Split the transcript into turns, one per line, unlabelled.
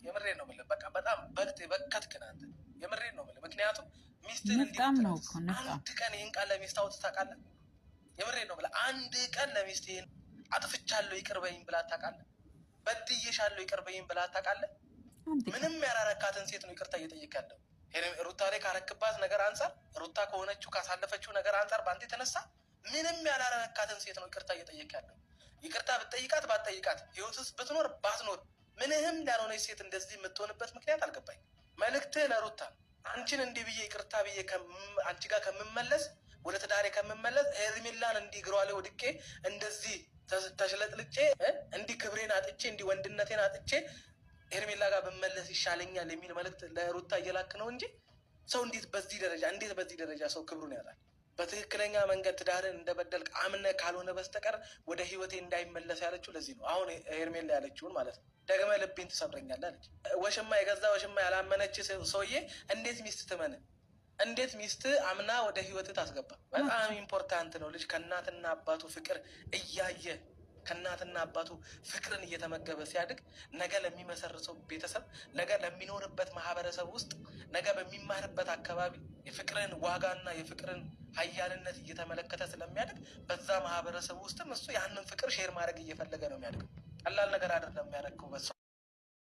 የምሬን ነው የምልህ። በቃ በጣም በቅት በከትክ ነህ አንተ። የምሬን ነው የምልህ። ምክንያቱም ሚስትህን እንዲህ
ንፍጣም ነው
ብትላት
እኮ ንፍጣም።
አንድ ቀን ይህን ቃል ለሚስት አውጥተህ ታውቃለህ? የምሬን ነው የምልህ። አንድ ቀን ለሚስት ይህን አጥፍቻለሁ ይቅር በይኝ ብላት ታውቃለህ? በድዬሻለሁ ይቅር በይኝ ብላት ታውቃለህ?
አንድ ቀን
ምንም ያላረካትን ሴት ነው ይቅርታ እየጠየቅ ያለው። ሩታ ላይ ካረክባት ነገር አንጻር፣ ሩታ ከሆነችው ካሳለፈችው ነገር አንጻር በአንተ የተነሳ ምንም ያላረካትን ሴት ነው ይቅርታ እየጠየቅ ያለው። ይቅርታ ብትጠይቃት ባትጠይቃት፣ ህይወት ውስጥ ብትኖር ባትኖር፣ ምንህም ያልሆነች ሴት እንደዚህ የምትሆንበት ምክንያት አልገባኝ። መልእክትህ ለሩታ አንቺን እንዲህ ብዬ ይቅርታ ብዬ አንቺ ጋር ከምመለስ፣ ወደ ትዳሬ ከምመለስ፣ ሄርሜላን እንዲህ እግሯ ላይ ወድቄ እንደዚህ ተሽለጥልጬ እንዲህ ክብሬን አጥቼ እንዲህ ወንድነቴን አጥቼ ሄርሜላ ጋር ብመለስ ይሻለኛል የሚል መልእክት ለሩታ እየላክ ነው እንጂ ሰው እንዴት በዚህ ደረጃ ሰው ክብሩን ያጣል? በትክክለኛ መንገድ ትዳርን እንደበደልክ አምነህ ካልሆነ በስተቀር ወደ ህይወቴ እንዳይመለስ ያለችው ለዚህ ነው። አሁን ሄርሜላ ያለችውን ማለት ነው። ደግመህ ልቤን ትሰብረኛለህ አለች። ወሽማ የገዛ ወሽማ ያላመነች ሰውዬ እንዴት ሚስት ትመን? እንዴት ሚስት አምና ወደ ህይወት ታስገባ? በጣም important ነው። ልጅ ከእናትና አባቱ ፍቅር እያየ፣ ከእናትና አባቱ ፍቅርን እየተመገበ ሲያድግ ነገ ለሚመሰርተው ቤተሰብ፣ ነገ ለሚኖርበት ማህበረሰብ ውስጥ፣ ነገ በሚማርበት አካባቢ የፍቅርን ዋጋና የፍቅርን ኃያልነት እየተመለከተ ስለሚያድግ በዛ ማህበረሰብ ውስጥም እሱ ያንን ፍቅር share ማድረግ እየፈለገ ነው የሚያድገው። ቀላል ነገር አይደለም የሚያደርገው በሷ።